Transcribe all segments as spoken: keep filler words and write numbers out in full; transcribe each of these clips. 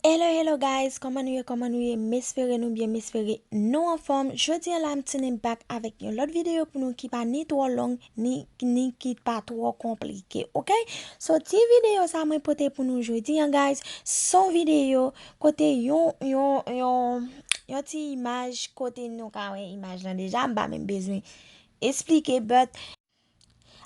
Hello, hello guys, kòman nou ye, kòman nou ye? M espere nou byen, m espere nou anfòm. Jodi a la, m tounen back avèk yon lòt videyo pou nou ki pa ni twò long, ni, ni ki pa twò konplike, ok? So, ti videyo sa mwen pote pou nou jodi a, guys, se yon videyo kote yon, yon, yon, yon ti imaj kote nou ka wè imaj lan deja, m pa menm bezwen esplike, but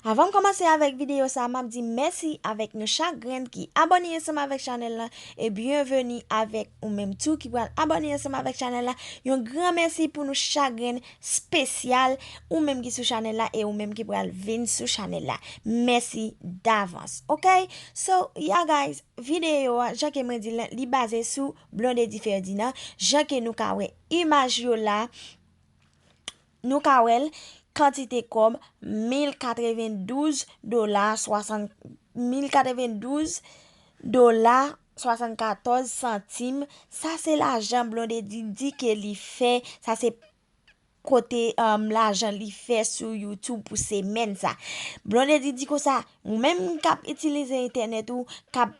Avan m kòmanse avèk videyo sa, m ap di mèsi avèk nou chak grenn ki abòne ansanm avèk chanèl la, e byenveni avèk ou menm tou ki pral abòne ansanm avèk chanèl la. Yon gran mèsi pou nou chak grenn, espesyal ou menm ki sou chanèl la e ou menm ki pral vin sou chanèl la. Mèsi davans, ok? So, yeah guys, videyo a, jan ke mwen di l, li baze sou Blondedy Ferdinand, jan ke nou ka wè imaj yo la, nou ka wè l, kantite kòb, mil katrevendouz dola, swasant, mil katrevendouz dola, swasannkatòz santim. Sa se lajan Blondedy di ke li fè, sa se kote, um, lajan li fè sou YouTube pou semèn sa. Blondedy di konsa, ou menm k ap itilize entènèt ou, k ap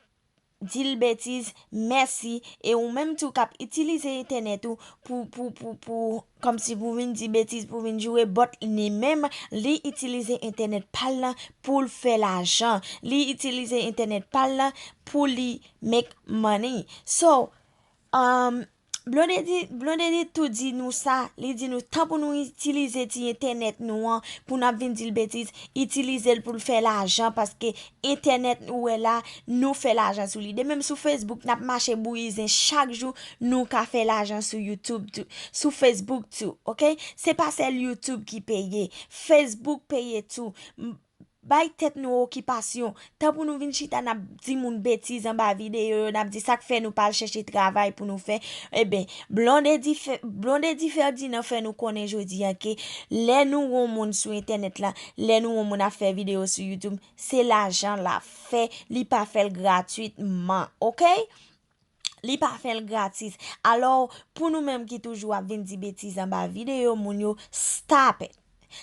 di l betiz, mèsi, e ou menm tou k ap itilize entènèt ou pou, pou, pou, pou, kòmsi pou vin di betiz, pou vin joure, but li menm, li itilize entènèt pa l lan pou l fè lajan. Li itilize entènèt pa l lan pou li make money. So, um, Blondedy, Blondedy tou di nou sa, li di nou tan pou nou itilize ti entènèt nou an, pou n ap vin di l betiz, itilize l pou l fè lajan, paske entènèt ou wè la, nou fè lajan sou li. De menm sou Facebook, n ap mache bouyi zen chak jou, nou ka fè lajan sou YouTube tou, sou Facebook tou, ok? Se pa sèl YouTube ki peye, Facebook peye tou. M-, Bay tèt nou okipasyon. Tan pou nou vin chita, n ap di moun betiz anba videyo yo, n ap di sa k fè nou pa al chèche travay pou nou fè. Eben, Blondedy Fe-, Blondedy Ferdinand fè nou konnen jodi a ke lè nou wè yon moun sou entènèt la, lè nou wè yon moun ap fè videyo sou YouTube, se lajan l ap fè, li pa fè l gratwitman, ok? Li pa fè l gratis. Alò, pou nou menm ki toujou ap vin di betiz anba videyo moun yo, stop it.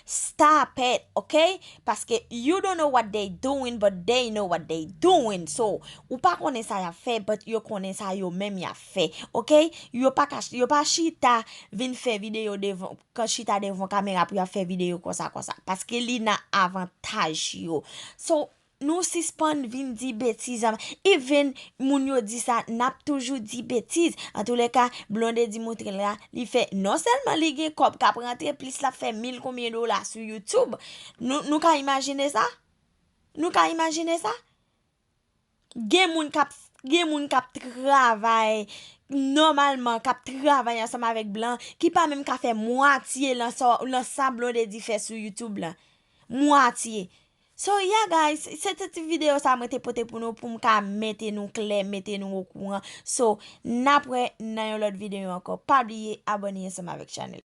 Stop it, ok? Paske you don't know what they doing, but they know what they doing. So, ou pa konnen sa y ap fè, but yo konnen sa yo menm y ap fè, ok? Yo pa ka, yo pa chita vin fè videyo devan, kan chita devan kamera pou y ap fè videyo konsa, konsa. Paske li nan avantaj yo. So, nou sispann vin di betiz anba. Even moun yo di sa, n ap toujou di betiz. Antoulèka, Blondedy montre l la, li fè, non sèlman li gen kòb k ap rantre, plis l ap fè mil konbyen dola sou YouTube. Nou, nou ka imajine sa? Nou ka imajine sa? Gen moun k ap, gen moun k ap travay nòmalman, k ap travay ansanm avèk blan, ki pa menm ka fè mwatye lan sa, lan sa Blondedy fè sou YouTube la. Mwatye. So, yeah, guys, se te ti videyo sa mwen te pote pou nou, pou m ka mete nou klè, mete nou okouran. So, n ap wè nan yon lòt videyo ankò. Pa bliye abòne ansanm avèk chanèl.